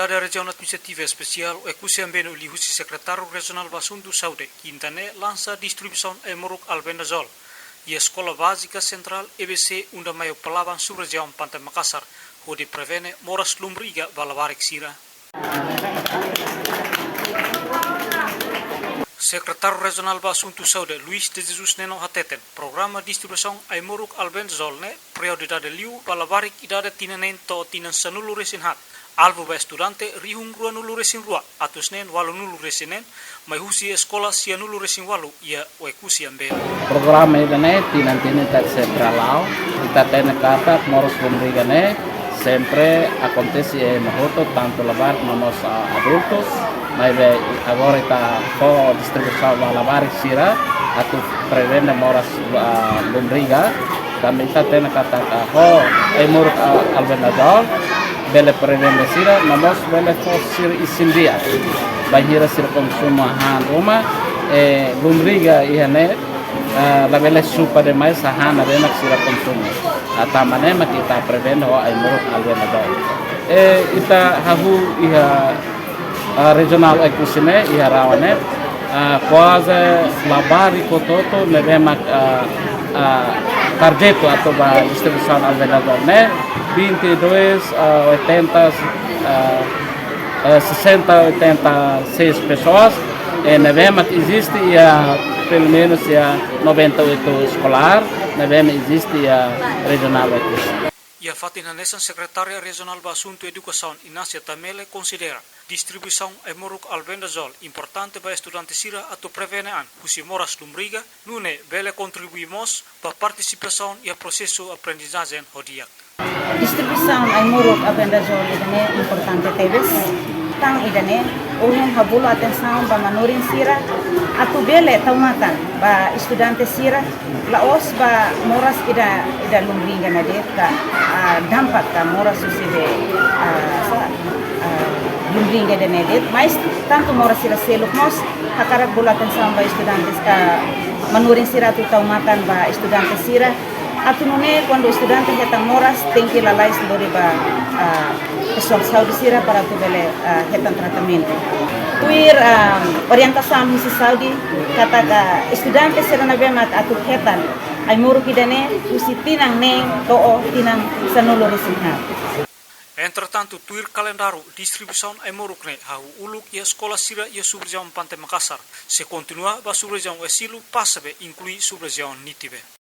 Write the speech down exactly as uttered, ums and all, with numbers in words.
Autoridade Rejiaun Administrativa Espesiál Oekusi Ambenu liuhusi Sekretáriu Rejionál ba Asuntu Saúde, Kinta ne'e lansa distribuisaun ai-moruk albendazol iha Eskola Bázika Sentrál E B C Unda Maio Palaban, Sub-Rejiaun Pante Makasar, hodi prevene moras lumbriga ba labarik sira. Sekretáriu Rejionál ba Asuntu Saúde, Luis de Jesus Neno hateten, programa distribuisaun ai-moruk albendazol ne'e prioridade liu ba labarik idade tinan neen to'o tinan sanulu-resin-haat. Alvu ba estudante rihun ruanulu-resin-rua, atus neen ualunulu-resin-neen, mai husi eskola sianulu-resin-ualu iha Oekusi Ambenu. Programa ida-ne'e tinan-tinan ita sempre hala'o, ita hatene katak moras lumbriga ne'e sempre akontese iha ema hotu, tantu labarik no mós, ah, adultus, maibé agora ita fó distribuisaun ba labarik sira atu prevene moras, ah, lumbriga. Tanba ita hatene katak, ah, ho ai-moruk, ah, albendazol bele prevene sira, no mós bele fó sira isin-di'ak bainhira sira konsumu hahán ruma, eh, lumbriga iha ne'e, ah, labele supa demais hahán ne'ebé mak sira konsumu. Ah, tanba ne'e mak ita prevene ho ai-moruk albendazol. Eh, ita hahú iha, ah, rejionál Oekusi ne'e, iha RAEOA ne'e, ah, kuaze labarik hotu-hotu ne'ebé mak, ah, ah, tarjetu atu ba distribuisaun albendazol ne'e, vinte e dois, ah, oitenta, ah, eh, sessenta, oitenta e seis pessoas, eh, ne'ebé mak eziste iha, pelumenus iha noventa e oito eskolár ne'ebé mak eziste iha rejionál Oekusi. Iha fatin hanesan, Sekretária Rejionál ba Asuntu Edukasaun, Inácia Tamele, konsidera distribuisaun ai-moruk albendazol importante ba estudante sira atu prevene an husi moras lumbriga, nune'e bele kontribui mós ba partisipasaun iha prosesu aprendizajen ho di'ak. Distribuisaun ai-moruk albendazol ida-ne'e importante tebes. Tan ida-ne'e, ohin ha'u bolu atensaun ba manorin sira atu bele tau matan ba estudante sira, la'ós ba moras ida, ida lumbriga ne'e de'it ka, ah, dampak ka moras husi be, ah, sa, ah, lumbriga ida-ne'e de'it, mais tantu moras sira seluk mós, hakarak bolu atensaun ba estudantes ka manorin sira atu tau matan ba estudante sira, atu nune'e kuandu estudante hetan moras, tenke lalais lori ba, ah, pesoál saúde sira para atu bele, ah, hetan tratamentu. Tuir, ah, orientasaun husi saúde, katak estudante sira ne'ebé mak atu hetan ai-moruk ida-ne'e husi tinan neen to'o tinan sanulu-resin-haat. Entretantu, tuir kalendáriu, distribuisaun ai-moruk ne'e hahú uluk iha eskola sira iha Sub-Rejiaun Pante Makasar, sei kontinua ba Sub-Rejiaun Oesilo, Passabe, inklui Sub-Rejiaun Nitibe.